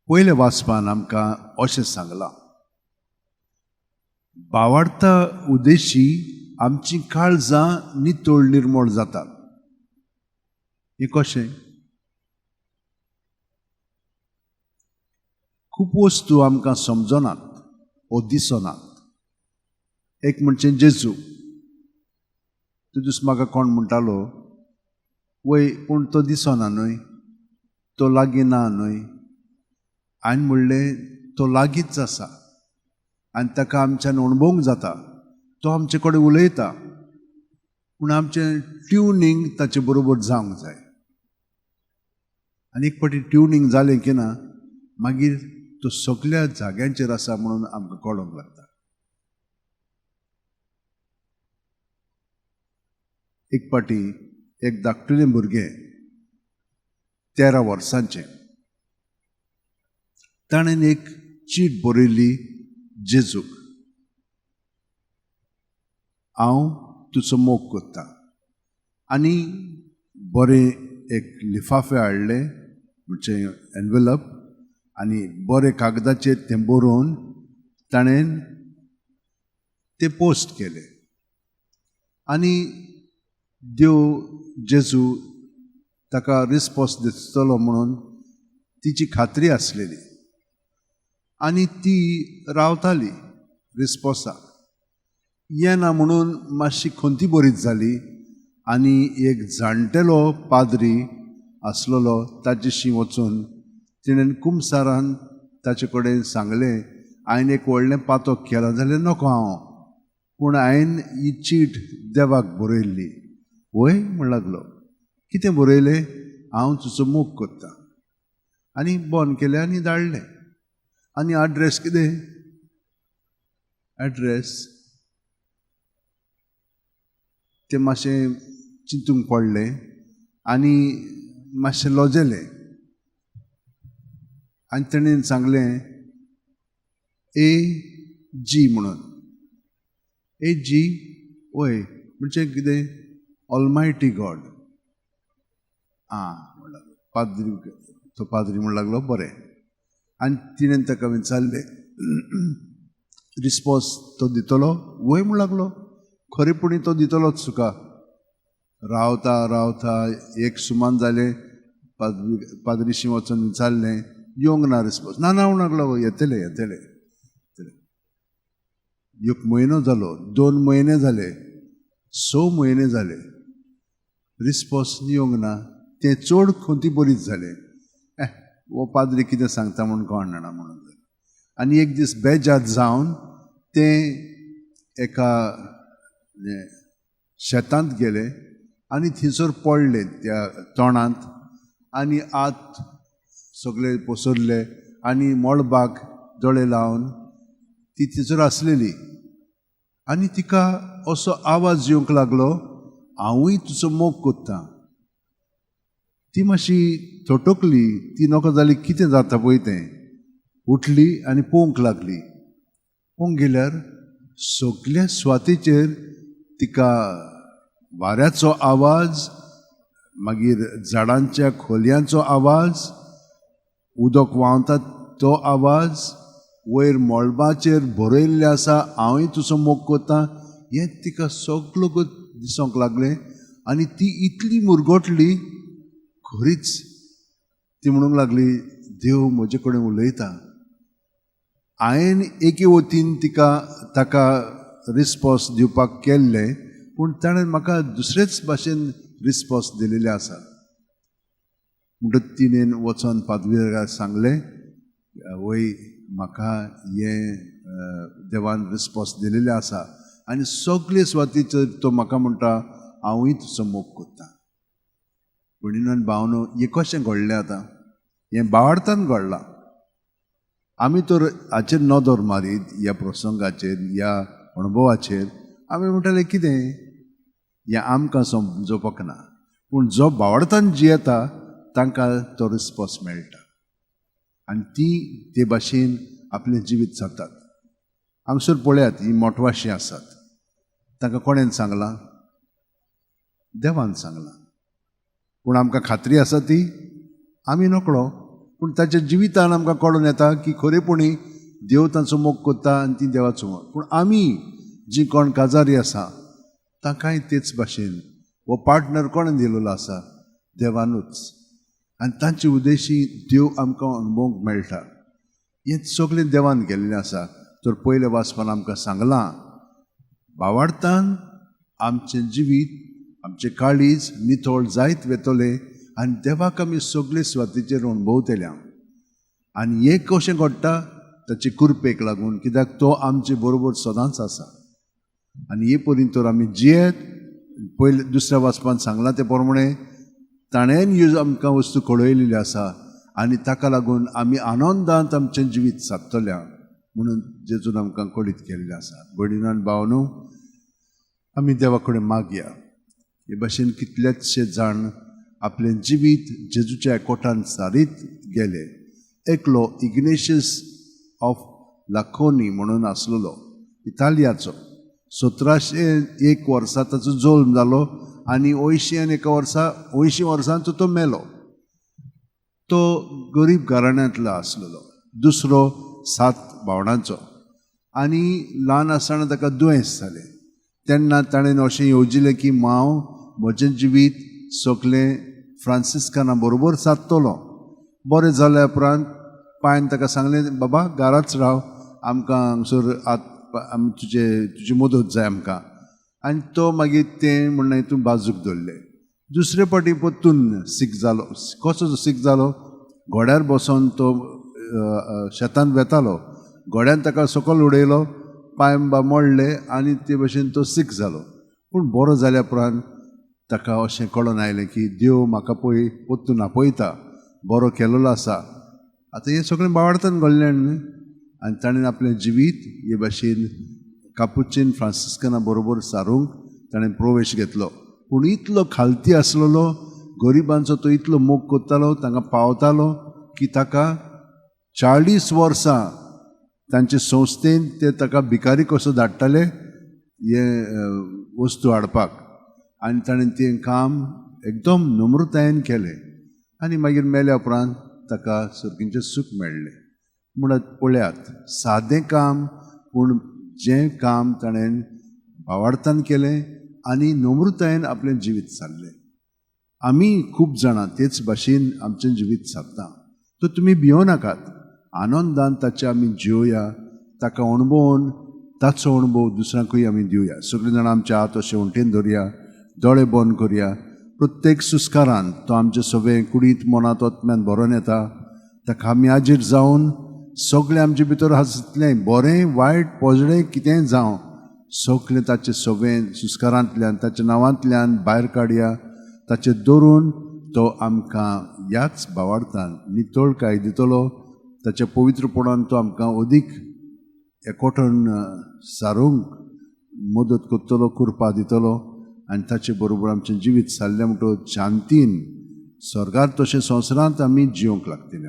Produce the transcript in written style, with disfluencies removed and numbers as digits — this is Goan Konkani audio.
पयल्या वाचपान आमकां अशें सांगलां, भावार्था उद्देशी आमचीं काळजां नितळ निर्मळ जातात. हें कशें? खूब वस्तू आमकां समजनात ओ दिसनात. एक म्हणजे जेजू. तो दीस म्हाका कोण म्हणटालो, वय पूण तो दिसना न्हय, तो लागीं ना न्हय. हांवें म्हणलें तो लागींच आसा आनी ताका आमच्यान अणभवूंक जाता, तो आमचे कडेन उलयता, पूण आमचें ट्युनींग ताचे बरोबर जावंक जाय. आनी एक फावटी ट्युनींग जालें की ना मागीर तो सगल्या जाग्यांचेर आसा म्हणून आमकां कळोंक लागता. एक फावटी एक धाकटुलें भुरगें 13 वर्सांचें, ताणें एक चीट बरयल्ली जेजूक, हांव तुजो मोग करता. आनी बरें एक लिफाफे हाडलें, म्हणजे एनवेलप, आनी बरें कागदाचेर तें बरोवन ताणें तें पोस्ट केलें. आनी देव जेजू ताका रिस्पोन्स दितलो म्हणून तिची खात्री आसलेली आनी ती रावताली रिस्पोन्साक. येना म्हणून मातशी खंती बरीच जाली आनी एक जाणटेलो पाद्री आसलेलो ताजेशी वचून तिणें कुमसारान ताचे कडेन सांगलें, हांवें एक व्हडलें पातक केलां जाल्यार नको हांव, पूण हांवें ही चीट देवाक बरयल्ली. वय म्हण लागलो, कितें बरयलें? हांव तुजो मोग करता. आनी बंद केलें आनी धाडलें. आनी एड्रेस कितें? एड्रेस तें मातशें चिंतूंक पडलें आनी मातशें लजेलें आनी तेणेन सांगलें ए जी म्हणून. ए जी? वय म्हणजे कितें? ऑलमायटी गॉड. आं म्हण लागलो पाद्री. तो पाद्री म्हण लागलो बरें. आनी तिणेन ताका विचारलें रिस्पोन्स तो दितलो? वय म्हण लागलो, खरेपणी तो दितलोच तुका. रावता रावता एक सुमान जालें, पाद्रीशी वचून विचारलें, येवंक ना रिस्पोन्स. ना ना म्हण लागलो, येतले येतले. एक म्हयनो जालो, 2 म्हयने जाले, 6 म्हयने जाले, रिस्पोन्स येवंक ना. तें चड खंती बरीच जालें. हो पाद्री कितें सांगता म्हूण कोण जाणा म्हणून. आनी एक दीस बेजार जावन तें एका शेतांत गेलें आनी थंयसर पडलें त्या तणांत आनी आत सगळे पसरले आनी मळबाक दोळे लावन ती थंयसर आसलेली. आनी तिका असो आवाज येवंक लागलो, हांवूय तुजो मोग करता. ती मातशी थटकली, ती नको जाली कितें जाता पळय तें. उठली आनी पळोवंक लागली. पळोवंक गेल्यार सगल्या सुवातेचेर तिका वाऱ्याचो आवाज, मागीर झाडांच्या खोलयांचो आवाज, उदक व्हांवता तो आवाज, वयर मळबाचेर बरयल्लें आसा हांवूय तुजो मोग करता, हें तिका सगळो दिसूंक लागलें. आनी ती इतली मुरगटली, खरीच ती म्हणूंक लागली, देव म्हजे कडेन उलयता. हांवें एके वतीन तिका ताका रिस्पोन्स दिवपाक केल्लें, पूण ताणें म्हाका दुसरेच भाशेन रिस्पोन्स दिलेले आसा. म्हणटकच तिणें वचोन पाद्रीक सांगलें, वय म्हाका हें देवान रिस्पोन्स दिलेलें आसा आनी सगळे सुवातीचेर तो म्हाका म्हणटा हांवूय तुजो मोग करता. भयणीनो भावनो, हें कशें घडलें आतां? हें भावार्थान घडलां. आमी तर हाचेर नदर मारीत, ह्या प्रसंगाचेर, ह्या अणभवाचेर, आमी म्हणटाले कितें हें आमकां समजोवपाक ना, पूण जो भावार्थान जियेता तांकां तो रिस्पोन्स मेळटा आनी ती ते भाशेन आपलें जिवीत सारतात. हांगसर पळयात, ही मोटवाशी आसात, तांकां कोणेन सांगलां? देवान सांगलां. पूण आमकां खात्री आसा ती आमी नकळो, पूण पूण ताच्या जिवितान आमकां कळून येता की खरेपणी देव तांचो मोग करता आनी ती देवाचो मोग. पूण आमी जी कोण काजारी आसा तांकांय तेच भाशेन हो पार्टनर कोणें दिलेलो आसा? देवानूच. आनी तांचे उद्देशी देव आमकां अणभवंक मेळटा. हें सगळें देवान केल्लें आसा. तर पयल्या वाचपान आमकां सांगलां, भावार्थान आमचें जिवीत, आमचें काळीज नितळ जायत वेतलें आनी देवाक आमी सगळे सुवातेचेर अणभवतले. आनी हें कशें घडटा? ताचे कृपेक लागून, कित्याक तो आमचे बरोबर सदांच आसा. आनी हे परीन तर आमी जियेत. पयले दुसऱ्या वाचपान सांगलां ते प्रमाणे ताणें ह्यो आमकां वस्तू कळयलेली आसा आनी ताका लागून आमी आनंदांत आमचें जिवीत सादतल्या म्हणून जेजून आमकां कळीत केल्लें आसा. भयणीनो आनी भावनो, आमी देवा कडेन मागया. हे भाशेन कितलेचशे जाण आपलें जिवीत जेजूच्या एकवटान सारीत गेले. एकलो इग्नेशियस ऑफ लाखोनी म्हणून आसलेलो, इतालियाचो. 1701 वर्सा ताचो जल्म जालो आनी 81 वर्सा, 80 वर्सांचो तो मेलो. तो गरीब घराण्यांतलो आसलेलो, दुसरो 7 भावणांचो. आनी ल्हान आसतना ताका दुयेंस जालें. तेन्ना ताणें अशें येवजिलें की हांव म्हजें जिवीत सगलें फ्रांसिस्काना बरोबर सादतलो. बरें जाल्या उपरांत पायन ताका सांगलें, बाबा घराच राव, आमकां हांगसर आमी तुजी मदत जाय आमकां. आनी तो मागीर तें म्हणणें तूं बाजूक दवरलें. दुसरे फावटी परतून सीक जालो. कसो सीक जालो? घोड्यार बसोन तो शेतान वेतालो, घोड्यान ताका सकयल उडयलो, पांय बा मोडले आनी ते भशेन तो सीक जालो. पूण बरो जाल्या उपरांत ताका अशें कळोन आयलें की देव म्हाका पळय परतून आपयता, बरो केलेलो आसा. आतां हें सगळें भावार्थान घडलें न्हय. आनी ताणें आपलें जिवीत हे भाशेन कापुचीन फ्रांसिस्कना बरोबर सारूंक ताणें प्रवेश घेतलो. पूण इतलो खालती आसलेलो, गरिबांचो तो इतलो मोग करतालो, तांकां पावतालो की ताका 40 वर्सां तांचे संस्थेन ते ताका भिकारी कसो धाडटाले हे वस्तू हाडपाक. आनी ताणें तें काम एकदम नम्रतायेन केलें आनी मागीर मेल्या उपरांत ताका सर्गीचें सूख मेळ्ळें. म्हणत पळयात, सादें काम, पूण जें काम ताणें भावार्थान केलें आनी नम्रतायेन आपलें जिवीत सारलें. आमी खूब जाणां तेच भाशेन आमचें जिवीत सारता. तर तुमी भियों नाकात, आनंदान ताचें आमी जियोया, ताका अणभवून ताचो अणभव दुसऱ्यांकूय आमी दिवया. सगळीं जाणां आमचे हात अशे वण्टीन धरया, दोळे बंद करया. प्रत्येक सुस्कारान तो आमचे सगळे कुडींत, मनांत, आत्म्यान भरोन येता. ताका आमी आजीर जावन सगळें आमचे भितर आसतलें, बरें वायट पोजडें कितेंय जावं, सगळें ताचे सगळें सुस्कारांतल्यान ताच्या नांवांतल्यान भायर काडया. ताचें धरून तो आमकां ह्याच भावार्थान नितळकाय दितलो. ताच्या पवित्रपणान तो आमकां अदीक एकवटन सारूंक मदत करतलो, कृपा दितलो. आनी ताचे बरोबर आमचें जिवीत सारलें म्हणटकच शांतीन स्वर्गार तशें संवसारांत आमी जिवंक लागतले.